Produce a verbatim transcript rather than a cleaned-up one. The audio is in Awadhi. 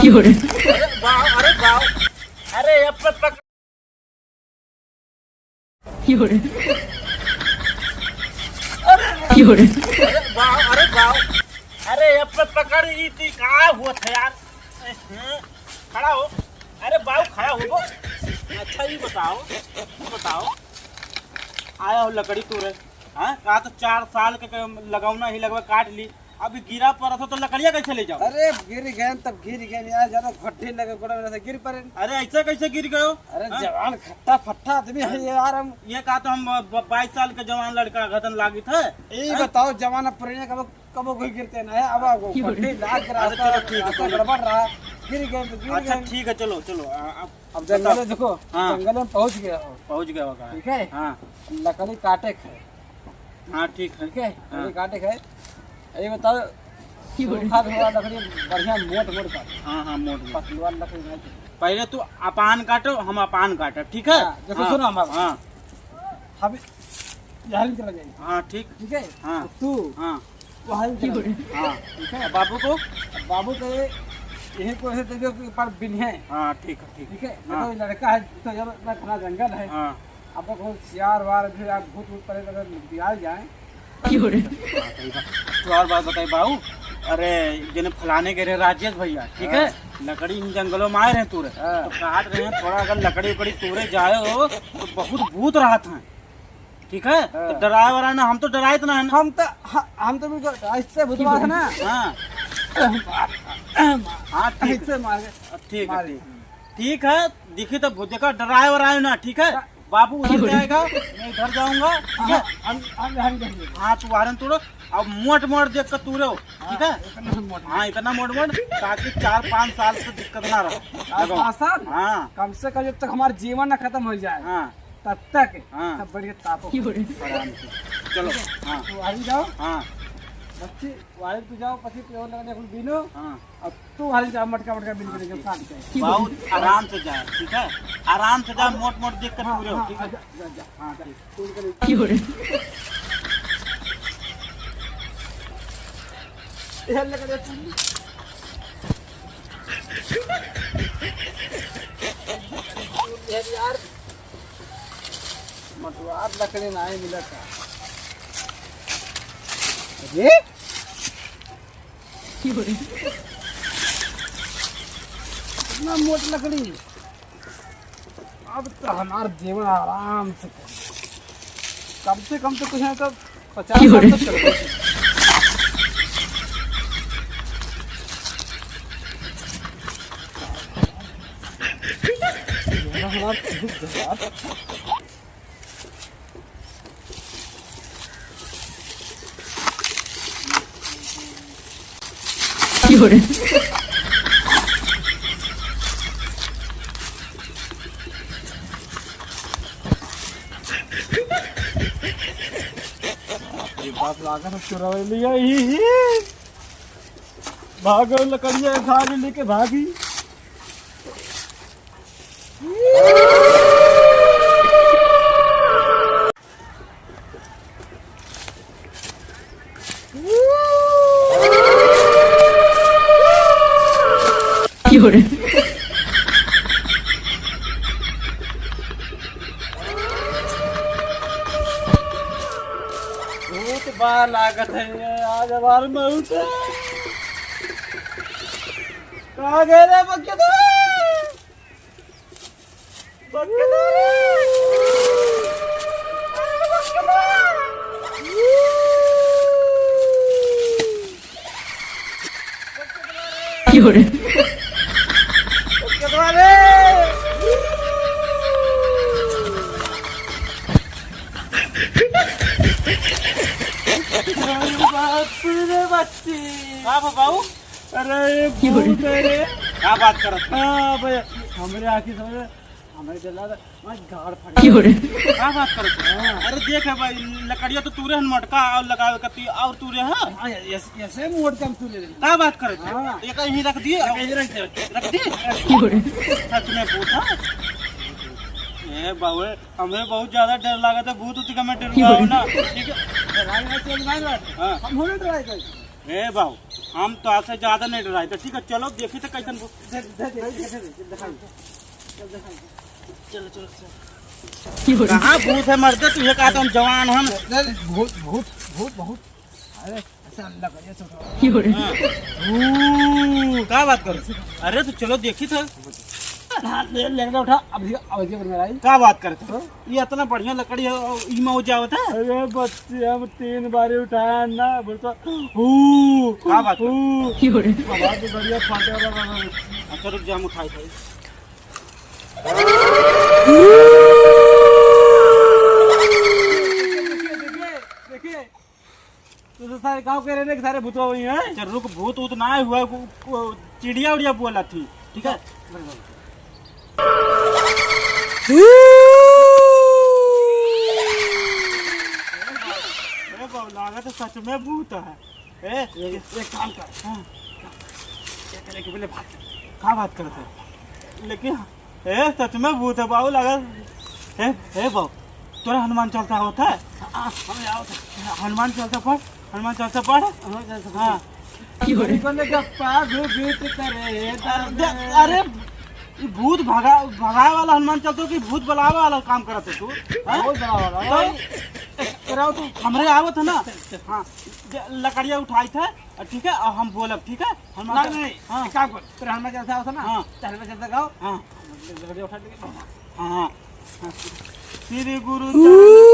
क्यों रे? अरे बाप, अरे बाप। अरे, अब पे पक- क्यों रे? अरे, क्यों रे? अरे बाप, अरे बाप। अरे, अब पे पकड़ ई थी, का हुआ था यार? हैं? खड़ा हो। अरे बाबू, खड़ा हो। अच्छा, ये बताओ, ये बताओ, आया हो लकड़ी तोरे, हाँ? कहा तो चार साल के, के लगौना ही लगवा काट ली, अभी गिरा पड़त हो तो लकड़िया कैसे ले जाओ? अरे गिर गए तब गिर गए यार, ज्यादा घट्टे लगे गोड़ा में से गिर पड़े। अरे ऐसे कैसे गिर गयो? अरे हाँ? जवान खट्टा फट्टा आदमी है ये यार हम। ये कहा तो हम ब-, बाईस साल के जवान लड़का घतन लागित है। ये हाँ? बताओ जवान अब पुराने कब कबो कोई गिरते ना है, अब आपको क्यों? फटे लाग रहा अच्छा, था, चलो, ठीक है, रास्ता चलो। गड़बड़ रहा, गिर गए तो गिर अच्छा, गए। ठीक है, चलो, चलो, आ, अब अब जंगल बताओ। में देखो, हाँ। जंगल में पहुंच गया हो। पहुंच गया होगा। ठीक है? हाँ। लकड़ी काटे के है। हाँ, ठीक है। ठीक है? हाँ। लकड़ी काटे के है। ये बताओ, क्यों? सूखा थोड़ा लकड़ी बढ़िया मोट मोट काटो। हाँ, हाँ, मोट मोट। पतलवा लकड़ी नहीं चाहिए। पहले तू अपान काटो, हम अपान काटो, ठीक है? हाँ, देखो, हाँ, सुनो हमारा। हाँ। हम यहाँ चला जाएंगे। हाँ, ठीक। ठीक है? हाँ। तो तू हाँ। वहाँ चला जाएंगे। हाँ। ठीक है? अब बाबू को? अब बाबू को ये, यही को ऐसे दे दो कि पर बिन है। हाँ, ठीक है, ठीक। ठीक है? हाँ। देखो, ये लड़का है, तो जब इतना घना जंगल है। हाँ। अब देखो, सियार वार भी आप भूत वूत परे अगर निकल जाए। हाँ, सही बात। तो और बात बताई बाबू, अरे, जने फलाने के रहे राजेश भैया, ठीक है? हाँ। लकड़ी इन जंगलों में आए रहे तू रे, हाँ। तो काट रहे हैं, थोड़ा अगर लकड़ी उकड़ी तोड़े जाए हो, तो बहुत भूत रहत हैं। ठीक है? हाँ। तो डराए वाला ना, हम तो डराए तो ना है ना। हम तो, ह-, हम तो बिल्कुल ऐसे भूतवा है ना। हाँ। हाँ, ठीक है। ऐसे मार के ठीक है, मार ठीक। के। ठीक है, देखी तो भूत देखा, डराए वराए ना, ठीक है? हाँ। बाबू उधर जाएगा, मैं इधर जाऊंगा, ठीक है? हाँ, हम, हम, हम देख लेंगे। हाँ, तू वारन तोड़ो, अब मोट मोट देख के तू रहो, ठीक है? हाँ, इतना मोट मोट। हाँ, इतना मोट मोट, ताकि चार पाँच साल से दिक्कत ना रहे। चार पाँच साल? हाँ। कम से कम जब तक हमारा जीवन ना खत्म हो जाए। हाँ। तब तक हाँ। सब बढ़िया तापो। आराम से। चलो, हाँ। तो वाली जाओ। हाँ। बच्ची, वाली तू जाओ, पति पियो लगने कुल बीनो। हाँ। अब तू वाली जाओ, मटका, मटका बीन के लेके हाँ, ठीक। काट के। बहुत आराम से जाए, ठीक है? आराम से जाए, हाँ। मोट, मोट देख कर हाँ, तू रहो, हाँ, ठीक है? जा, जा, जा, हाँ, जा। तू कर ये लगा दे तू। यार, मटुआर लकड़ी नाहीं मिलत है। अरे? कितना मोट लकड़ी। अब तो हमार जीवन आराम से कटी। कम से कम तो कुछ ना तो पचास साल तक चल। हमार ये बात लागत है चुरावे लिया ही, ही। भागो लकड़िया खा के लेके भागी। भूत बा लागत है ये, आज हमार मौत है। कहाँ गए रे बकेदर? बकेदर! अरे बकेदर! क्यों रे? बकेदर रे! अरे बाप रे बच्ची! का बा बाऊ? अरे, ये भूत है रे। का बात करत है? हाँ, भाई, हमरे आँखी समझ में, हमरे डर लगा, मैं गाड़ फट गया। का बात करत है? हाँ। अरे, देख है भाई, लकड़िया तो तूरे हन मोटका और लगावे करती और तूरे है। हाँ, ऐसे, ऐसे मोटका हम तूरे रहे। का बात करत है? हाँ। ये कहीं रख दिए? कहीं रख दे। रख दिए? सच में भूत है? ए बाबू, ए, हमें बहुत ज्यादा डर लागत है, भूत उत का मैं डरुआ हो ना, ठीक है? डराई ना, चल, मार, मार। हाँ। हम होने डराई कर। ए बाबू, हम तो आपसे ज्यादा नहीं डराई, तो ठीक है, चलो देखी तो कैसन भूत। दे, दे, दे, दे, दे, दिखाई। चल, दिखाई। चलो, चलो, चलो। कहाँ भूत है मर्दे, तू ये कहा तो हम जवान हम। नहीं, नहीं, भूत, भूत, भूत बहुत। अरे, ऐसा लकड़िया छोटा। हाँ। ऊ, का बात कर? अरे, तो चलो देखी तो। हाथ ले, लेकर उठा, अब ये, अब ये मेरा ही। का बात करत हो? ये इतना बढ़िया लकड़ी है, और ई में हो जावत है? अरे बच्चे, हम तीन बारी उठाया ना, बोलता, "हू, का बात कर?" हू। आवाज तो बढ़िया फाटे वाला बना है। अच्छा, रुक जा, हम उठाई, उठाई। देखिए, देखिए, देखिए। तो, तो सारे गाँव के रहने के सारे भूतवा वही हैं। अच्छा, रुक, भूत वूत ना हुआ, वो, वो चिड़िया उड़िया बोला थी, ठीक है? अरे बाबू, लागत है सच में भूत है। ए, एक, एक काम कर। हाँ। क्या करे के बोले, भाग। का बात करत है? लेकिन ए, सच में भूत है बाबू, लगा। ए, ए बाबू, तोरा हनुमान चालीसा आवत है? हाँ, हमें आवत है। हनुमान चालीसा पढ़, हनुमान चालीसा पढ़। हनुमान चालीसा पढ़। हाँ। बड़ी बने गप्पा घुघुट करे, दे, अरे, ई भूत भगा, भगाए वाला हनुमान चालीसा कि भूत बुलावे वाला काम करत है तू? हाँ? भूत बुलावे वाला। तो, ए, कराओ तू, हमरे आवत है ना? हाँ, दे, लकड़िया उठाई थे, ठीक है, और हम बोलब, ठीक है? हनुमान नहीं, चालीसा। नहीं, हाँ। एक काम कर, तेरा हनुमान चालीसा आवत है ना? हाँ। तो हनुमान चालीसा गाओ। हाँ। लकड़िया उठा लेके। हाँ, हाँ। श्री गुरु चरण